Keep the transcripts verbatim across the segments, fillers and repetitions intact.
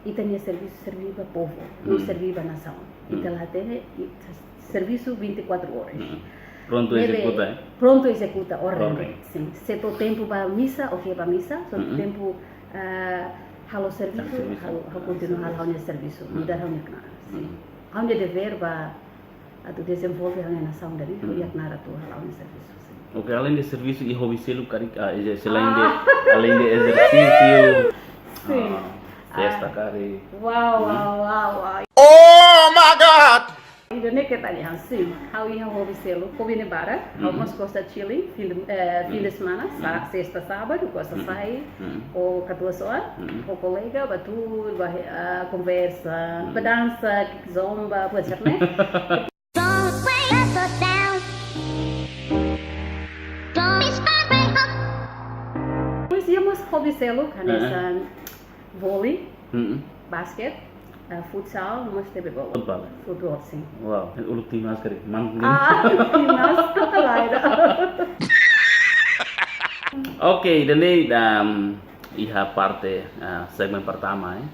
Ita-nia servisu serví ba povu, no serví ba nasaun. Ita la hatene, i-, servisu vinte e quatro horas. Prontu ezekuta, eh? Prontu ezekuta orden. Orden. Sin. Se to'o tempu ba misa, oke, ba misa. Se to'o tempu, ah, halo servisu, Servisu. halo, halo kontinua halo ha'u-nia servisu. Nu'udar ha'u-nia knaar. Sin. Ha'u-nia dever ba atu dezenvolve ha'u-nia nasaun ida-ne'e, ha'u-nia knaar atu halo ha'u-nia servisu. Sin. Oke, além de servisu, iha hobi seluk karik, ah, iha selain de, além de ezersísiu, Sin. ah, festa karik. Wow, wow, wow, wow. Oh my God! Ida-ne'e ke tadi han, sin. Ha'u iha hobi seluk, hobi ne'e barak. Ha'u mós gosta chilling, fim de, eh, fim de semana, sa-, sesta, sábadu, gosta sai, ho katuas-oan, ho kolega, ba tuur, ba, eh, konversa, ba dansa, zomba, ba serne. Pois iha mós hobi seluk, hanesan voli, basket, eh, futsal, no mós tebe bola. Futbol. Futbol, sin. Wow, uluk timnas karik, man. Ah, timnas, lae. Oke, ida-ne'e, um, iha parte, ah, segmen pertama, eh.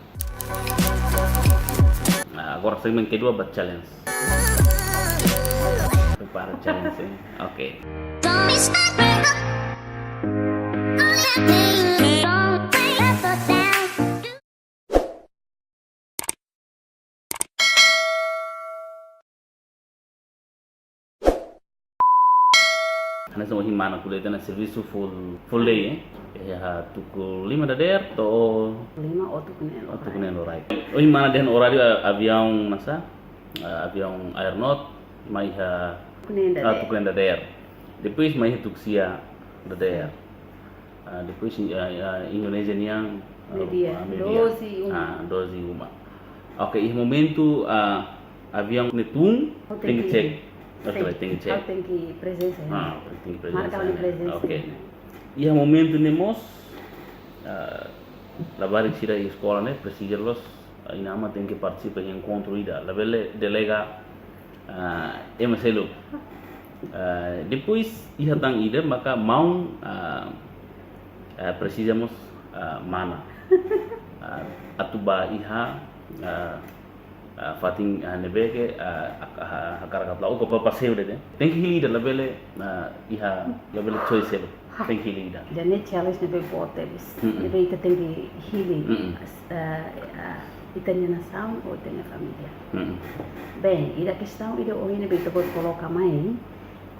Ah, agora segmen kedua ba challenge. Prepara challenge, eh. Oke. Hanesan ohin mana ko'alia tiha ona servisu full, full day, eh. Iha tuku lima dadeer to'o Lima ou tuku neen. Tuku neen loraik. Ohin mana dehan oráriu a-, aviaun nasa, ah, aviaun Airnorth, mai iha, Tuku neen ah, dadeer. Tuku neen dadeer. Depois mai iha tuku sia dadeer. Ah, depois, ah, ah, Indonézia nian, ah, Media. Ah, media. Doze uma. Ah, doze uma. Oke, iha momentu, ah, aviaun ne'e tun, Ha'u tenke tenke check. Sin. Oke, tenke check. Ha'u tenke prezensa, ya. Ah, tenke prezensa. Marka ha'u-nia prezensa. Oke. Iha momentu ne'e mós, ah, labarik sira iha eskola ne'e, presiza loos, ah, inan-aman tenke partisipa iha enkontru ida. Labele delega, ah, ema seluk. Ah, depois iha tan ida maka maun, ah, ah, presiza mós, ah, mana. Ah, atu ba iha, ah, ah, fatin, ah, ne'ebé ke, ah, ah, ah, hakarak atu la'o, ou ba paseiu de'it. Tenke hili ida, labele, ah, iha, labele choice seluk. Tenke hili ida. Ida-ne'e challenge ne'ebé boot tebes. Mm-mm. Ne'ebé ita tenke hili, Mm-mm. ah, ah, ita-nia nasaun ou ita-nia família. Mm-mm. Bem, ida kestaun ida ohin ne'ebé ita-boot koloka mai,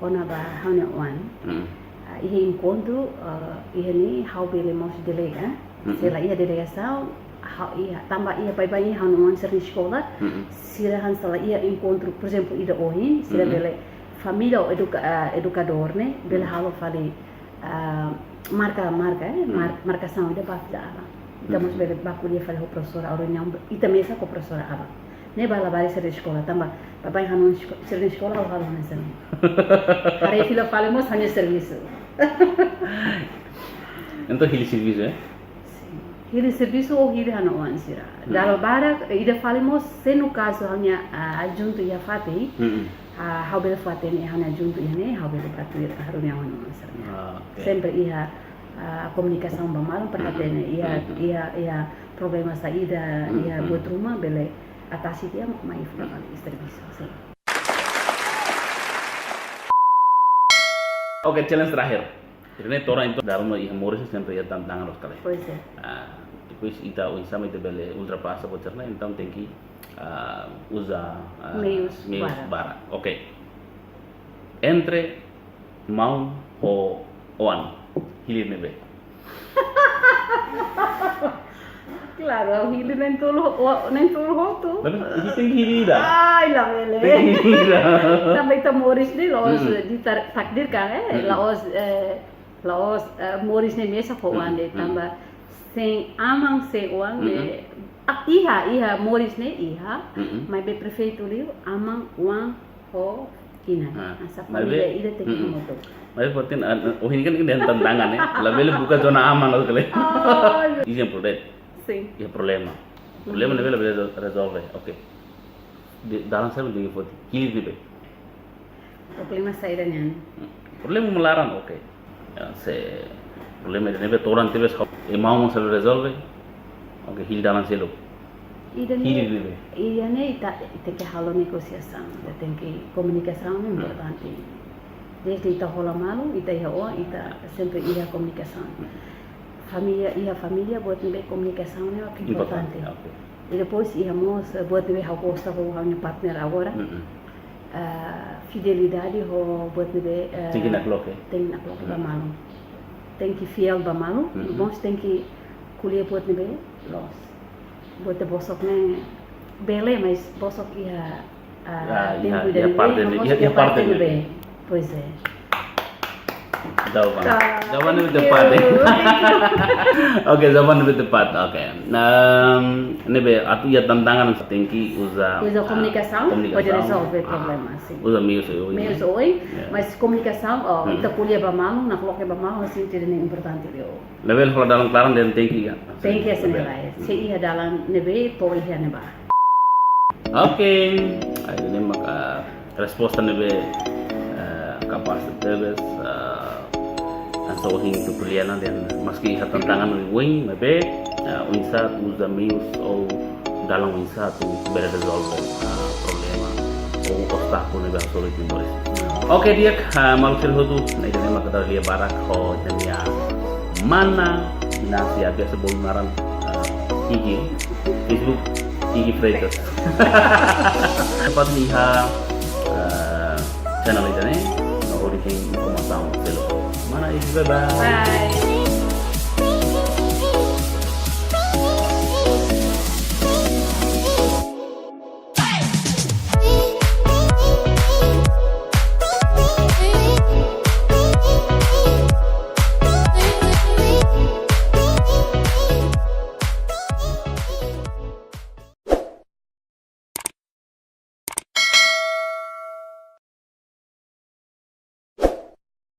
kona-ba ha'u-nia oan. Mm-mm. Ah, iha enkontru, ah, iha ne'e ha'u bele mós delega. Mm-mm. Se la iha delegasaun, ha'u iha, tanba iha baibain iha ha'u-nia oan sira-nia eskola, Mm-mm. sira hanesan la iha enkontru, por ezemplu, ida ohin, sira Mm-mm. bele família ou eduka-, ah, edukadór ne'e, bele Mm. halo fali, ah, marka, marka, eh, mar-, Mm. markasaun ida ba fila aban. Ita mós Mm. bele bá ko'alia fali ho profesora, ou reuniaun, ita mesak ho profesora aban. Ne'e ba labarik sira-nia eskola, tanba baibain ha'u-nia esko-, sira-nia eskola ha'u halo hanesan ne'e. Haree fila fali mós ha'u-nia servisu. Entaun hili servisu, eh? Hili servisu ou hili ha'u-nia oan sira. Hmm. Dala barak, eh, ida fali mós, se no kazu ha'u-nia, ah, adjuntu iha fatin, Mm-mm. ah, ha'u bele fatin iha ha'u-nia adjuntu iha ne'e, ha'u bele bá tuir reuniaun ho ha'u-nia oan sira. Ah, oke. Sempre iha, ah, komunikasaun ba malu, para Mm-mm. hatene iha, Mm-mm. iha, iha problema saida, Mm-mm. iha buat ruma, bele atasi tiha mak mai fila fali servisu, sin. Oke, challenge terakhir. Ida-ne'e todan entaun dala ruma iha moris sempre iha tantangan loos ka lae. Pois é. Ah, depois ita oinsá mak ita bele ultrapasa buat sira-ne'e, entaun tenke, ah, uza, ah, Meius meius barak. barak. Oke. Entre maun ho oan, hili ne'ebé? Klaru, ha'u hili na'in-tolu, o, na'in-tolu hotu. Tapi ita tenke hili ida. Ai, labele. Tenke hili ida. Tanba ita moris ne'e la'ós Mm-mm. ditar-, takdirkan, eh, Mm-mm. la'ós, eh, la'ós, eh, moris ne'e mesak ho oan de'it, Mm-mm. tanba sein aman, sein oan ne'e, Mm-mm. ah, iha, iha moris ne'e iha, Mm-mm. maibé perfeitu liu aman, oan ho inan. Ah, Hanesan maibé, família ida tenke mm-mm. hamutuk. Maibé portantu, ah, ohin ne'e kan dehan tantangan, eh. Labele buka zona aman loos ka lae. Oh, iya. Ezemplu de'it. Sin. Iha problema. Problema ne'ebé labele rezolve. Oke. Dalan saida mak tenke foti? Hili ne'ebé? Problema saida nian? Problema mak laran, oke. Ya, se problema ida ne'ebé todan tebes, e maun mós sei rezolve. Oke, hili dalan seluk. Ida-ne'e, ida-ne'e ita, ita tenke halo negosiasaun, ita tenke komunikasaun ne'e importante. Desde ita hola malu, ita iha oan, ita sempre iha komunikasaun. Família, iha família, buat ne'ebé komunikasaun ne'e importante. Importante, oke. I depois iha mós, eh, buat ne'ebé ha'u gosta ho ha'u-nia partner agora. Ah, fidelidade ho buat ne'ebé, eh, tenke nakloke, tenke nakloke ba malu. Tenke fiél ba malu, mós tenke ko'alia buat ne'ebé loos. Buat ne'ebé bosok ne'e bele, mas bosok iha, ah, tempu ida-ne'ebé, parte ne'ebé. Pois é. Jawaban. Jawaban ne'ebé tepat. Oke, jawaban ne'ebé tepat. Oke. Nah, ne'ebé atu iha tantangan tenke uza, uza komunikasaun, komunikasaun hodi rezolve problema, sin. Uza meius oioin. Meius oioin, mas komunikasaun, oh, ita ko'alia ba malu, nakloke ba malu, sente ida-ne'e importante liu. Ne'ebé hola dalan klaran dehan tenke, ya. Tenke hanesan ne'e. Se iha dalan ne'ebé, to'o iha ne'ebá. Oke, ida-ne'e maka resposta ne'ebé, eh, kapás tebes, eh, hanesan ohin ita ko'alia ona dehan maski iha tantangan oioin, maibé, eh, oinsá uza meius ou dalan oinsá atu bele rezolve, ah, problema ou obstákulu ne'ebé hasoru iha Timor-Leste. Oke, di'ak, ah, maluk sira hotu, ne'e ida-ne'e maka dala ida barak ho ita-nia mana, ina sia biasa bolu naran, ah, I G, Facebook, I G Freitas. Dapat iha, ah, channel ida-ne'e, no hodi hein informasaun seluk. Mana I G, bye bye. Bye.